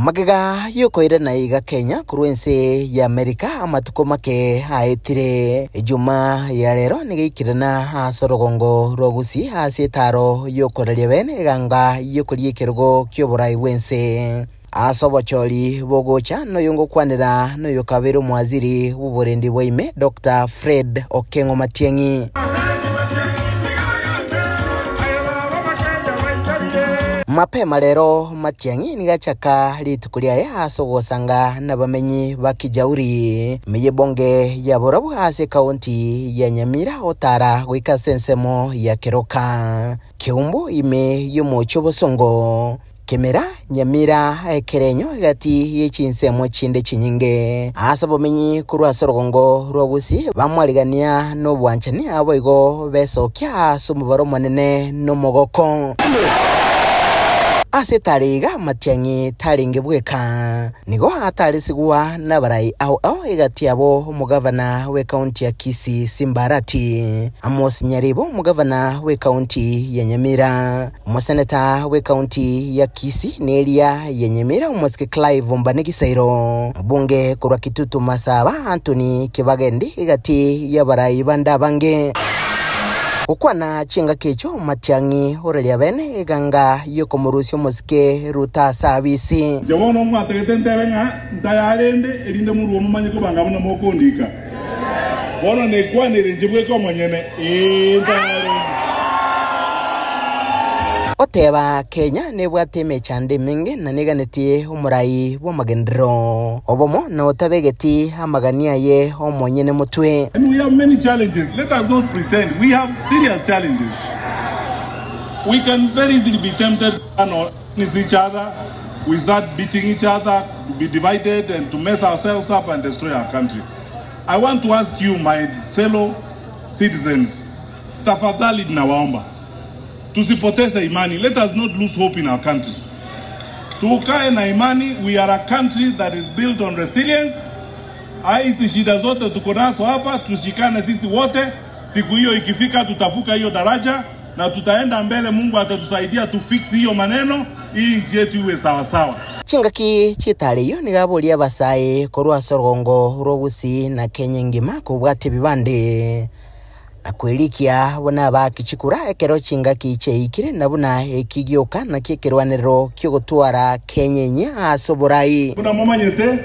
Magega y'okoirana iga Kenya korwa ense y'Amerika amatuko make aetire, Ejuma ya rero nigo eikirana ase orogongo rwa Gusii ase etaaro y'okoraria bene eganga y'okoria ekerogo ki'oborai bw'ense. Ase obochori bogocha noyo ngokwanera noyokabeire omwaziri bw'oborendi bwa ime Doctor Fred Okeng'o Matiang'i. Mapema rero Matiang'i nigo achaka rituko riaye ase ogosanga nabamenyi ba Kijauri, ime y'ebonge ya Borabu ase ekaunti ya Nyamira otara goika ase ensemo ya Keroka, Keumbu ime y'omochie o Bosongo. Kemera nyamira ekerenyo egati ye chinsemo chinde chinyinge. Ase obomenyi korwa ase orogongo rwa Gusii bamwarigania nobwanchani, naboigo besokia ase omobaro omonene nomogoko. Ase tari iga matiang'i tarenge bweka, nigo ataresigwa nabarai ao ao egati yabo omogavana bw'ekaunti ya Kisii Simba Arati, Amos Nyaribo omogavana bw'ekaunti ya Nyamira, Omoseneta bw'ekaunti ya Kisii neria ya Nyamira omosike Clive Ombane Gisairo, omobunge korwa Kitutu Masaba Anthony Kibagendi egati y'abarai bande abange. Gokwana chingaki echio Matiang'i oreria bene eganga y'okomorusia omosike Ruto ase abisi. Inche bono mwatagete ntebe ng'a ntayarende, erinde morue momanye kobanga buna mokondika. Bono nekwanere inche bweka omonyene, ee, ntayarende. Goteba Kenya nebwate emechando emenge na neganetie omorai bw'amagenderero obomo na otabegeti amagani aye omonyene motwe. And we have many challenges, let us not pretend, we have serious challenges. We can very easily be tempted to turn against each other, we start beating each other, to be divided and to mess ourselves up and destroy our country. I want to ask you my fellow citizens, tafadhali ninawaomba tusipoteze imani, let us not lose hope in our country. Tukae na imani, we are a country that is built on resilience. Hizi shida zote tuko nazo hapa, tushikane sisi wote. Siku hiyo ikifika, tutavuka hiyo daraja na tutaenda mbele. Mungu atatusaidia tufix hiyo maneno, ili nchi yetu iwe sawasawa. Chingaki chi'etara eyio nigo aboria abasae korwa ase orogongo rwa Gusii na Kenya engima kobwatia ebibande na kwerikia buna abaaki chikura ekero chingaki chiaikire na buna eki gioka nakio ekerwanerero ki'ogotwara Kenya enyia ase oborai. Buna momanyete,